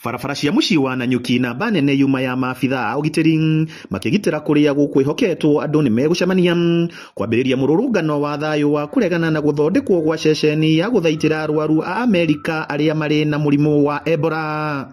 Barabara cia mũciĩ wa Nanyuki namba nene yuma ya maabitha a ũgitĩri makĩgitĩra kũrĩa gũkwĩhoketwo andũ nĩmegũcemania kwambĩrĩria mũrũrũngano wa thayũ wa kũregana na gũthondekwo gwa ceceni ya gũthaitĩra arwaru a Amerika arĩa marĩ na mũrimũ wa Ebola.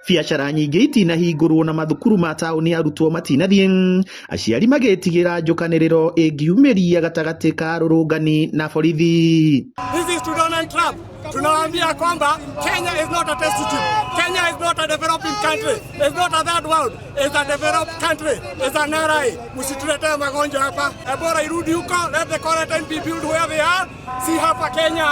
Biacara nyingĩ itinahingũrwo na mathukuru ma taũni arutwo matinathiĩ, aciari magĩtigĩra njũkanĩrĩro ĩngiumĩria gatagatĩ ka arũrũngani na borithi. This is to Donald Trump. Tunawaambia kwamba Kenya is not a test tube. Kenya is not a developing country. It's not a third world. It's a developed country. It's an ally. Msituletee magonjwa hapa. Ebola irudi huko. Let the quarantine be built where they are. Si hapa Kenya.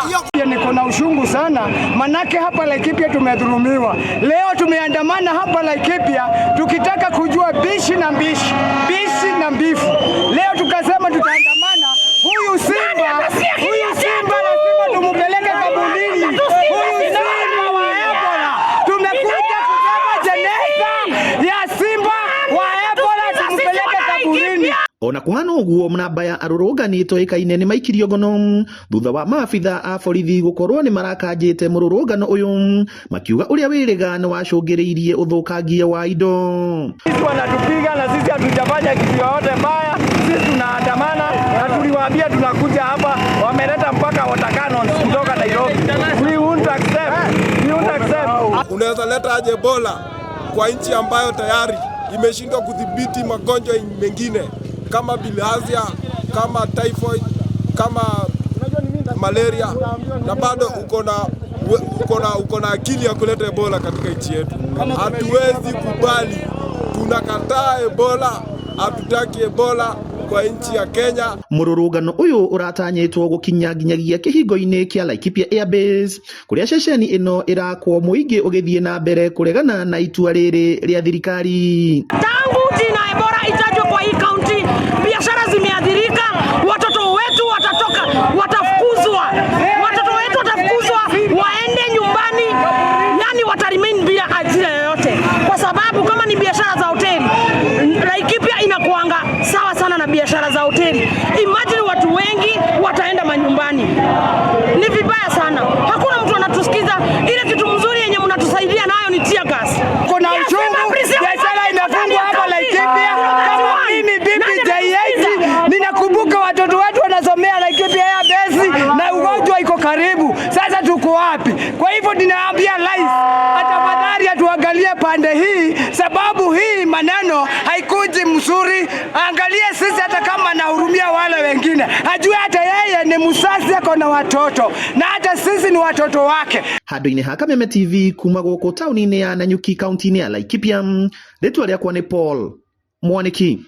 Niko na uchungu sana, manake hapa Laikipia tumedhulumiwa. Leo tumeandamana hapa Laikipia tukitaka kujua bishi na mbishi, bishi na mbifu. Leo tukasema tutaandamana. Huyu simba lazima tumupeleke kaburini. Huyu simba wa Ebola tumekuja kubeba jeneza ya simba wa Ebola, tumupeleke kaburini. Ona kũhana ũguo, namba ya arũrũngani itoĩkaine nĩ maikirio ngono thutha wa maabitha a borithi gũkorwo nĩ marakanjĩte mũrũrũngano ũyũ, makiuga ũrĩa wĩrĩga nĩ wacũngĩrĩirie ũthũkangia wa indo. Sisi wanatupiga na sisi hatujafanya kitu yoyote mbaya. Sisi tunaandamana na tuliwaambia tunakuja hapa, wameleta mpaka water cannons kutoka Nairobi. We won't accept. We won't accept. Unaweza leta aje Ebola kwa nchi ambayo tayari imeshindwa kudhibiti magonjwa mengine kama bilharzia, kama typhoid, kama malaria, na bado uko na akili ya kuleta Ebola katika nchi yetu? Hatuwezi kubali, tunakataa Ebola, hatutaki Ebola kwa nchi ya Kenya. Mũrũrũngano ũyũ ũratanyĩtwo gũkinya nginyagia kĩhingo-inĩ kĩa Laikipia Airbase kũrĩa ceceni ĩno ĩrakwo, mũingĩ ũgĩthiĩ na mbere kũregana na itua rĩrĩ rĩa thirikari. Tangu jina Ebola itajwe kwa hii kaunti, biashara zimeathirika, watoto wetu watatoka, watafukuzwa, watoto wetu watafukuzwa waende nyumbani, yani wataremain bila ajira yoyote, kwa sababu kama ni biashara za hoteli, Laikipia inakuanga sawa sana na biashara za hoteli. Imagine watu wengi wataenda manyumbani, ni vibaya sana. Hakuna mtu anatusikiza. Ile kitu mzuri yenye mnatusaidia nayo ni tear gas. Kuna uchungu, biashara imefungwa hapa Laikipia. Kama mimi bibi J8 ninakumbuka watoto wetu wanasomea Laikipia Air Base na ugonjwa iko karibu. Sasa tuko wapi? Kwa hivyo ninaambia rais, atafadhali atuangalie pande hii, sababu hii maneno haikuji mzuri. Angalie sisi, hata kama anahurumia wale wengine, ajue hata yeye ni mzazi, ako na watoto na hata sisi ni watoto wake. Handũ-inĩ ha Kameme TV kuma gũkũ taũni-inĩ ya Nanyuki, kaunti-inĩ ya Laikipia, rĩtwa rĩakwa nĩ Paul Mwaniki.